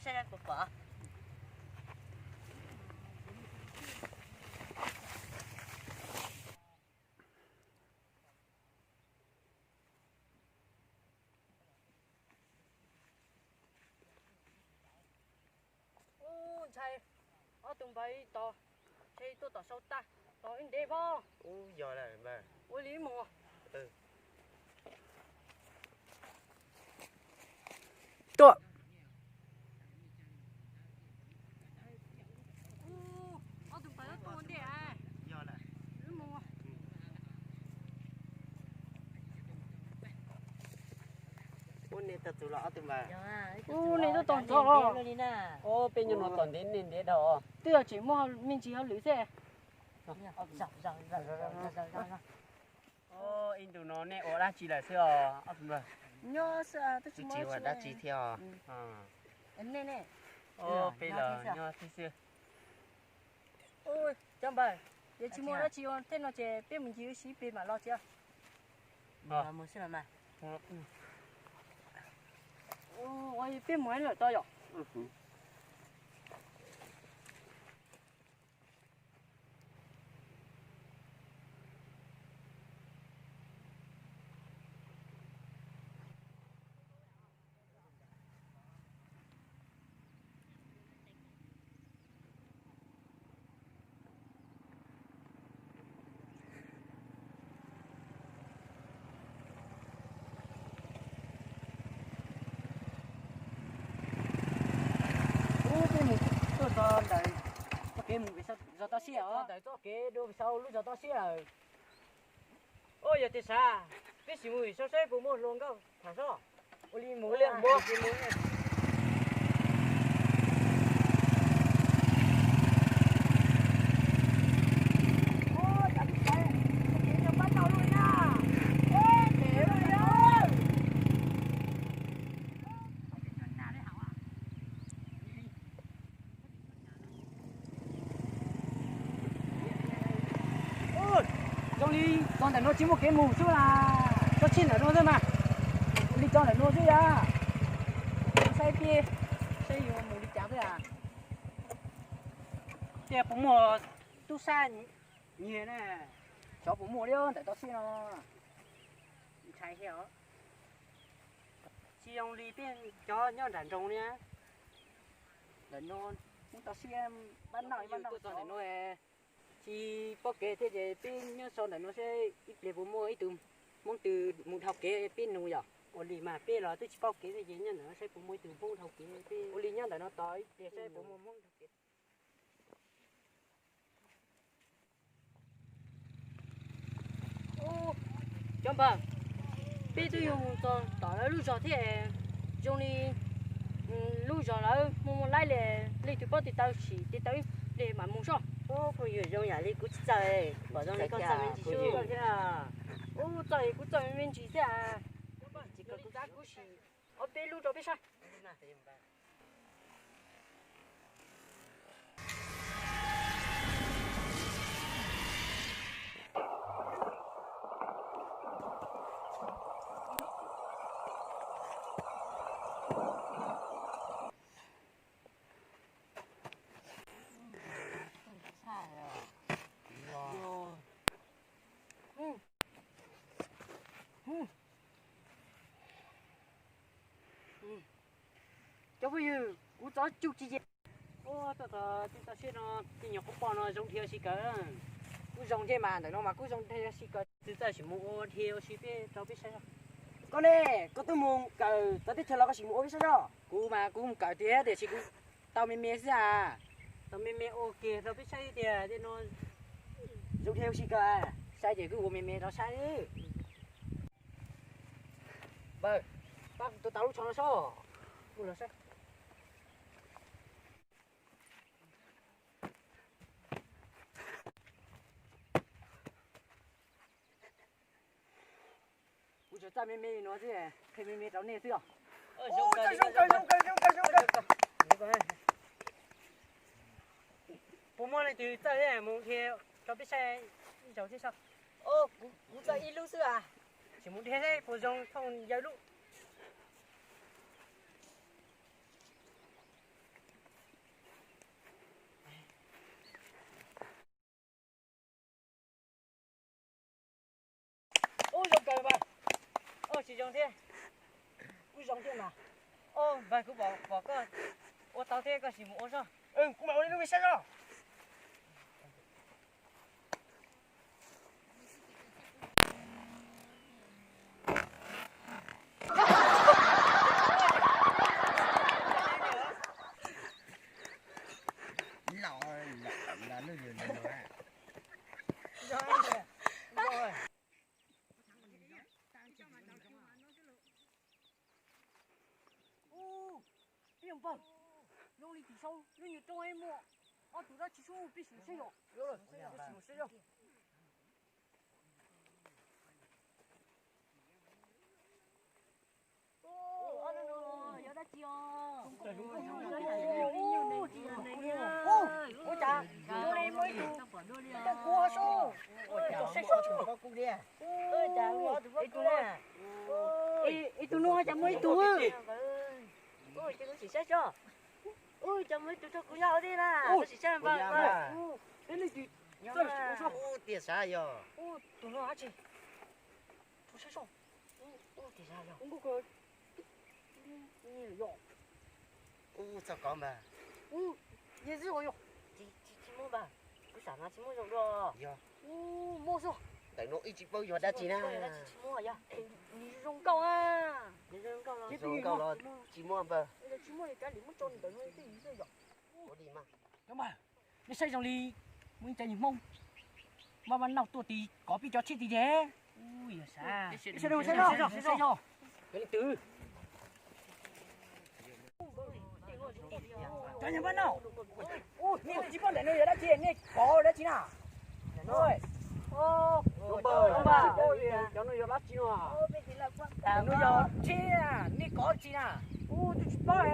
Saib puas pom. Ub, ntshai ob tug npawg tos, ntshe tuaj tom sau tag, tos ib ntev pob. Ub, yog lawm npawg. Ua li mus. Tuaj. Ob tug npawg tuaj ua ntej. Yog lawm. Ub, nej tuaj txug los ob tug npawg. Ub, nej tuaj txog ntxov. Ub, peb nyob no txog ntev nej ntev dhau. Twb yog tseem muaj me ntsis hauj lwm xwb. Ib ntus no nej ua dab tsi lawm xwb os ob tug npawg? Nyob xwb, twb tsis ua dab tsi thiab os. Peb los nyob thiab xwb. Cov npawg, yog tsis muaj dab tsi ua tej no ces peb mus ncig ua si pem mam los tsis? Peb mus lawm tau yom? Ub, peb mus tuaj txog ntawm txoj kev mus zos toj siab os. Ntawm txoj kev dua sau lub zos toj siab lawm. Ub, yog tias sab, peb sim mus sau saib puas muaj hluas nkauj tham sob. Ua li mus li mus. Zoo li txog ntawm no tsis muaj kev mus xwb las, txog txij ntawm no xwb mas. Ua li txog ntawm no xwb yom. Saib peb, saib yuav mus li cas xwb as. Tias puas muaj tub sab nyiag na, xyov puas muaj li ntawm toj siab no. Ntshai thiab os. Tsis zoo li peb cov nyob nram nroog li. Ntawm no muaj toj siab pab noj ib pab noj txog ntawm no. Tsis paub kev thiab ces peb nyob so ntawm no saib ib pliag puas muaj ib tug Hmoob twg mus dhau kev peb nug yom. Ua li mas peb los twb tsis paub kev thiab ces nyob ntawm no saib puas muaj ib tug Hmoob dhau kev peb. Ua li nyob ntawm no tos ib pliag saib puas muaj Hmoob dhau kev. Cov npawg, peb twb yug txog tom lawv lub zos thiab, zoo li lub zos lawv muaj muaj laib li, leej twg paub tes taw sim tes taw ib pliag mam mus soj. Ub, phooj ywg, zoo yam li kuv tsis txawj, pom zoo li koj txawj me ntsis xwb thiab. Ub, txawj kuv txawj me ntsis thiab. Kuv sim ob peb lub rau peb saib. Cov phooj ywg, kuv txov tsuj tsis yeej. Ua, tuaj txog tej toj siab no, tej nyuag qub poj no zoo dhia ua si kawg. Kuj zoo thiab mas, ntawm no mas kuj zoo dhia ua si kawg. Twb txawj sim mus ua dhia ua si peb rau peb saib. Koj ne, koj twb mus kawm txawv teb chaws los koj sim mus ua peb saib zoj. Kuv mas kuv mus kawm tiag tiam sis kuv tau me me xwb as. Tau me me ua kiag rau peb saib tiag, tej no zoo dhia ua si kawg. Saib ces kuj ua me me rau saib. Npawg, pab kuv tua tau lub tsho no sob. Kuj los saib. Kuv tsuas txawj me me li no xwb, qhia me me rau nej xwb os. Puas muaj leej twg txawj thiab mus dhia rau peb saib ib zaug thiab sob? Kuv txawj ib lub xwb as. Tsis mus dhia seb puas zoo thooj yawg lub. Zoo thiab. Kuj zoo thiab mas. Os, npawg, kuv pom, pom koj ua tau thiab, koj sim mus ua zog. Kuv mam ua li lub me saib zog. Ub, peb yog npawg, zoo li tim sau lub nyuag roob muaj ob tug dab tsi sub, peb sim saib yom. Peb sim saib yom. Yog dab tsi os? Ua cas zoo li muaj ib tug tooj kub sub, saib sub. Ib tug no cas muaj ib tug. Sim saib sub. Ub, cas muaj ib tug tsaug kub nyob hauv thiab na. Sim saib npawg. Ub, tias sav yog. Ub, tus no dab tsi? Tus saib sub. Ub, tias sav yog. Ub, txog kov npawg. Ub, yog tsis muaj npawg. Kuv xav mas tsis muaj zoo dua. Yog. Ub, muaj xwb. Ntawm no ib tsis paub yog dab tsis na. Tsis muaj yog. Zoo nkauj na. Zoo nkauj los tsis muaj npawg. Tsis muaj li kav liam muab tso ntawm no twb yog. Cov npawg, nej saib zoo li muaj ib co nyuag Hmoob maj maj nauj tuaj ti kov peb cov tsheb ti ces. Ub, yog sav. Saib zoo, saib zoo, saib zoo. Yog leej twg? Cov nyuag maj nauj, nej tsis paub ntawm no yog dab tsi, nej kov dab tsi na? Cov no yog dab tsi no? Ntawm no yog tsheb, nej kov dab tsi na? Ub, twb tsis paub.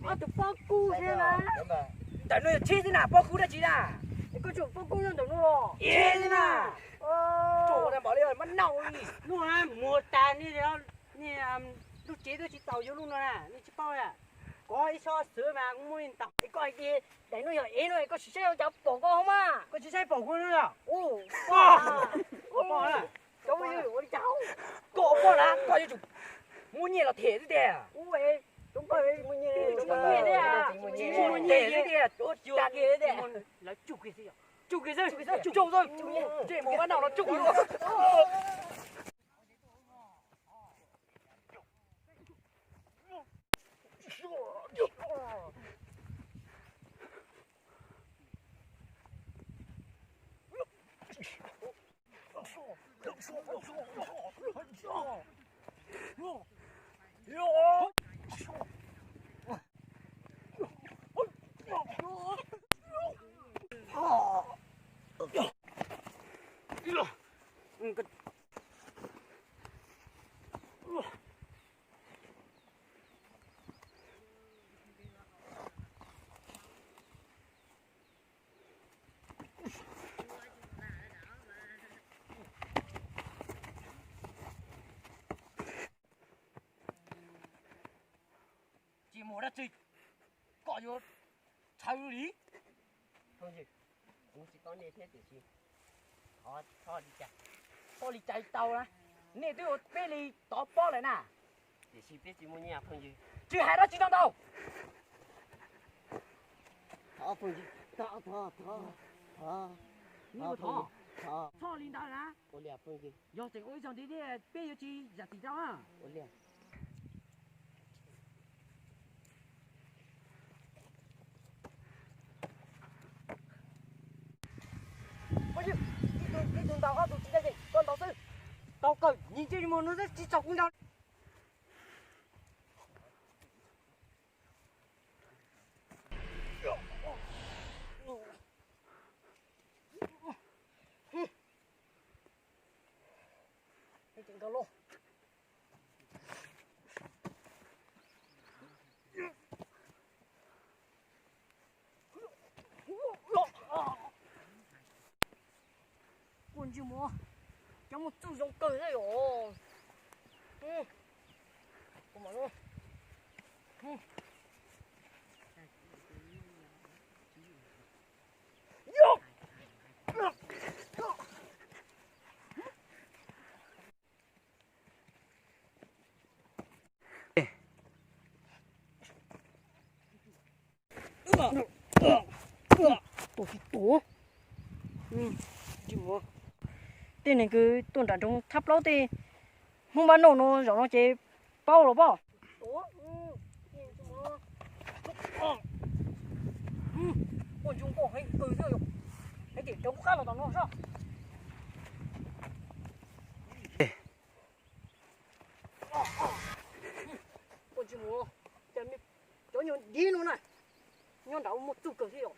Ob tug pob kub thiab na. Ntawm no yog tsheb xwb na, pob kub dab tsi na? Koj tsuas pob kub nyob ntawm no los. Tsheb xwb na. Tsuas ua npaum li maj nauj li. Lub muag tas nej, nej lub tsev twb tsis tau yuav lub no na, nej tsis paub na. Kov ib tsob xwb mas kuv muaj li ntau. Es koj hais tias daim no yog ev no, koj sim saib ua cas pom koj hauv mas. Koj tsis saib pom kuv no los? Ub, pom, pom. Cov phooj ywg, ua li cas? Koj pom na, koj yuav tsum muab nyiaj los them xwb tiag. Ub, cov phooj ywg, muaj nyiaj, tsis muaj nyiaj thiab, tsis muaj nyiaj thiab. Lawv tsuj kiag xwb, tsuj kiag xwb, tsuj xwb, tsuj xwb, tsuj kiag. Ntsej muag maj nauj no tsuj kiag. Tsis muaj dab tsi, koj yuav txhawj li. Phooj ywg, kuv tsis paub nej thiab tiam sis thov, thov li cas, thov li cas tau na. Nej twb ua peb li tov pob lawm na. Tiam sis peb tsis muaj nyiaj phooj ywg. Tsis hais dab tsi no ntau. Thov phooj ywg, thov, thov, thov, thov, thov phooj ywg, thov. Txhob li ntawd na. Ua li phooj ywg. Yog tseem ua ib zaug ntxiv thiab peb yuav tsis zam txim rau na. Ua li. Phooj ywg, ib tug, ib tug ntaus, ob tug tsis daj zis, koj ntaus xwb. Tau kawg, nyias ntsej muag no xwb tsis txaus kuv ntaus. Kuv ntsej muag, cov muag txuj zoo kawg thiab yom. Tus tib tug, tej neeg kws tuaj nram nroog thab plaub tej Hmoob Npab Nauj no zaum no ces paub los pob. Ua ntsug nkauj heev kawg thiab yom, heev tias cov qab los tom no soj. Ua ntsug, cov nyuag div no na, nyob nram muaj txuj kawg thiab yom.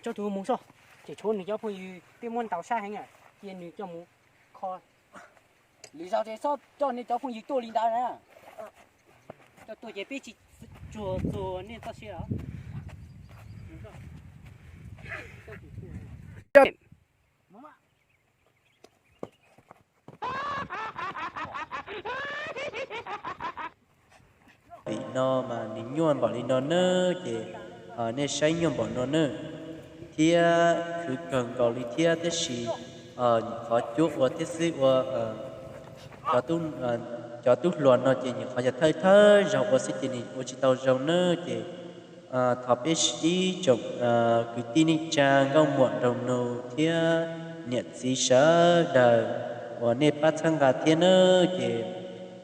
Tsob tus mus soj, ces tshuav nws cov phooj ywg twb muab ntaus sab heev, cia nws coj mus kho. Lwm zaus ces txhob coj nej cov phooj ywg tuaj li ntawd na. Coj tuaj ces peb tsis tsuag txuag nej txoj sia os. Li no mas nws nyuaj npaum li no nawb, ces nej saib nyuaj npaum no nawb, thiab khwv kawg nkaus li thiab, tab sis nyuam qhuav cuab ua thiab xwb ua cov tub hluas no ces nyuam qhuav yog thawj thawj zaug ua xwb ces nws ua tsis tau zoo nawb, ces thov peb ib tsoom kwv tij neej tsa nkauj muam nraug nus thiab niam txiv sawv daws uas nej pab txhawb nqa thiab nawb, ces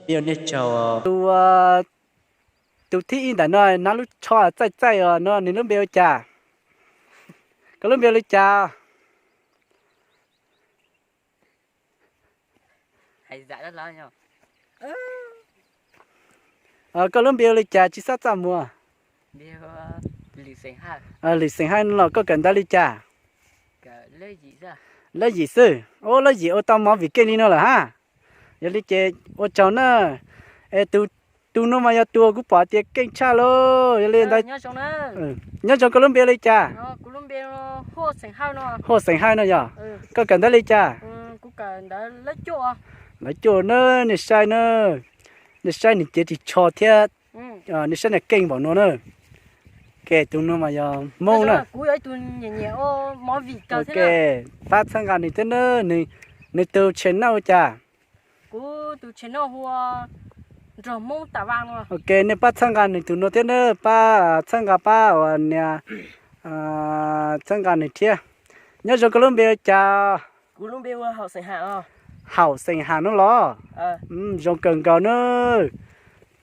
peb ua nej tsaug. Tus thib ib ntawm no hnav lub tsho txaij txaij os no nws lub npe ua cas? Koj lub npe ua li cas? Koj lub npe ua li cas tsis xob txaj muag? Lwm xeem hawj no los koj kawm ntawv li cas? Lab yim xwb. Ub, lab yim ua tau movie keej li no lawm hab. Yog li ces ua tsaug na. Es tus no mas yog tus kuv pom tias keej tshaj lauj. Yog li ntawd, nyob zoo, koj lub npe ua li cas? Huaj xeem hawj no yog? Koj kawm ntawv li cas? Lawv cuaj na, nej saib na, nej saib nws cev ris tsho thiab, nej saib nws keej npaum no na. Ces tus no mas yog Hmoob na. Ok, pab txhawb nqa nws thiab na. Nws tus channel ua cas? Ok, nej pab txhawb nqa nws tus no thiab na, pab txhawb nqa pab uas nias txhawb nqa nws thiab. Nyob zoo, koj lub npe ua cas? Haum Xeem Has no los? Zoo kawg nkaus na.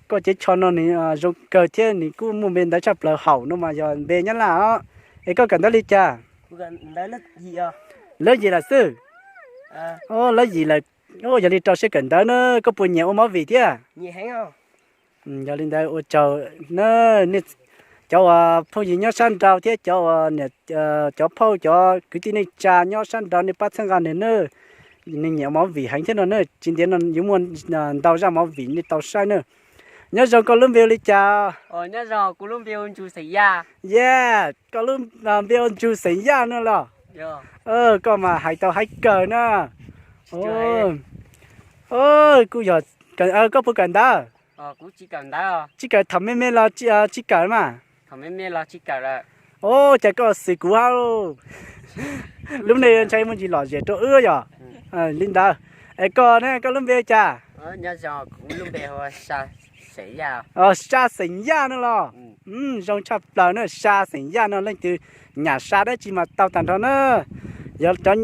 Koj cev tsho no nws zoo kawg thiab nws kuj muaj npe ntawv tshaj plaws, Haum no mas yog npe Nyab Laj os. Es koj kawm ntawv li cas? Lab yim lawm xwb. Lab yim lawm, yog li rau siab kawm ntawv na. Koj puas nyiam ua movie thiab? Yog li ntawd ua tsaug na. Cov uas phooj ywg nyob sab nraud thiab cov uas, cov phauj cov kwv tij neej tsa nyob sab nraud nej pab txhawb nqa nws na. Nws nyiam movie heev thiab no na, tsis ntev no yuav muaj ntau zaj movie nej tau saib na. Nyob zoo, koj lub npe ua li cas? Yeah, koj lub npe ua Ntsug Xeem Yaj no los? Koj mas hais tau haib kawg na. Kuj yog, koj puas kawm ntawv? Tsis kawm, thaum me me los tsis kawm mas. Ua cas koj xwm kuv hab. Lub neej ntshai muaj ntsis lom zem rau wb yom. Li ntawd, es koj ne, koj lub npe ua cas? Sa Xeem Yaj no los? Zoo tshaj plaws na, Sa Xeem Yaj no leej twg nyam sa dab tsi mas tau tag nrho na. Yog cov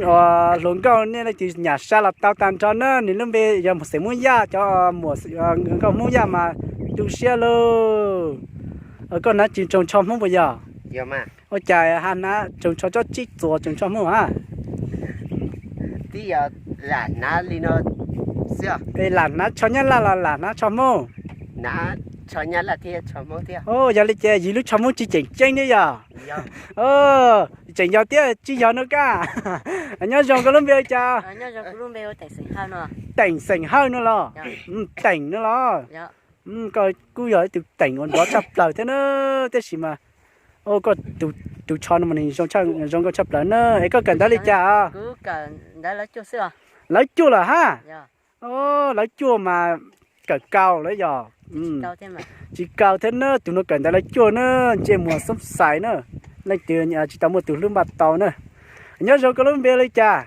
hluas nkauj nej leej twg nyam sa los tau tag nrho na, nws lub npe yog xeem Hmoob Yaj, cov muam nkauj Hmoob Yaj mas tu siab lauj. Koj hnav tsoos tsho Hmoob puas yog? Ua cas hnav tsoos tsho tsob tsib txuas tsoos tsho Hmoob a? Lam hnav tsho Nyab Laj los lam hnav tsho Hmoob? Yog li ces yus lub tsho Hmoob tsis tseem ceeb thiab yog? Tseem yog thiab tsis yog no kaj? Nyob zoo, koj lub npe li cas? Teem xeem Hawj no los? Teem no los? Koj kuj yog ib tug teem uas nrov tshaj plaws thiab na. Tiam sis mas koj tus tsho no mas nws zoo nkauj tshaj plaws na. Es koj kawm ntawv li cas? Lawv cuaj lawm hab. Lawv cuaj mas kawm kaus lawm yog? Tsis kaus thiab na, tus no kawm ntawv lawv cuaj na, ntsej muag xoob xais na. Leej twg tsis tau muaj tus hlub npaj tau na. Nyob zoo, koj lub npe li cas?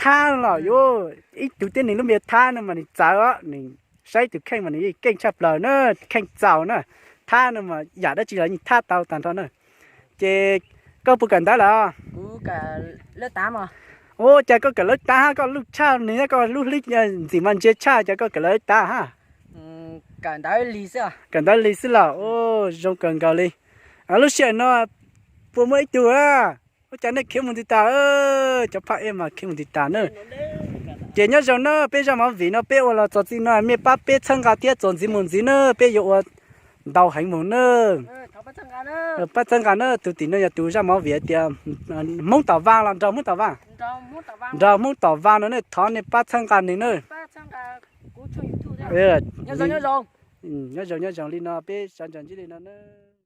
Thab los yuav ib tug tib neeg lub npe Thab no mas nws txawv os, nws saib tus kheej mas nws yeej keej tshaj plaws na, kheej txaus na. Thab no mas yam dab tsi los yeej thab tau tag nrho na. Ces koj puas kawm ntawv lawm? Ua cas koj kawm lawv tav hab, koj lub tshaj nws, koj lub hlwb ntxim mas ntse tshaj, cas koj kawm lawv tav hab? Kawm ntawv lig xwb los? Zoo kawg nkaus li. Lub sij hawm no puas muaj ib tug a? Ua cas nej khiav mus ntws tas, cov phaj ej mas khiav mus ntws tas na. Ces nyob zoo na, peb zaj movie no peb ua los txog txij no, mej pab peb txhawb nqa thiab txuas ntxiv mus ntxiv na, peb yuav ua ntau heev mus na. Pab txhawb nqa na, tus tim no yog tus zaj movie hais tias Hmoob Tom Vaj los Nraug Hmoob Tom Vaj. Nraug Hmoob Tom Vaj no nej thov nej pab txhawb nqa nws na. Nyob zoo nyob zoo li no, peb sawv ntxov ntsib li no na.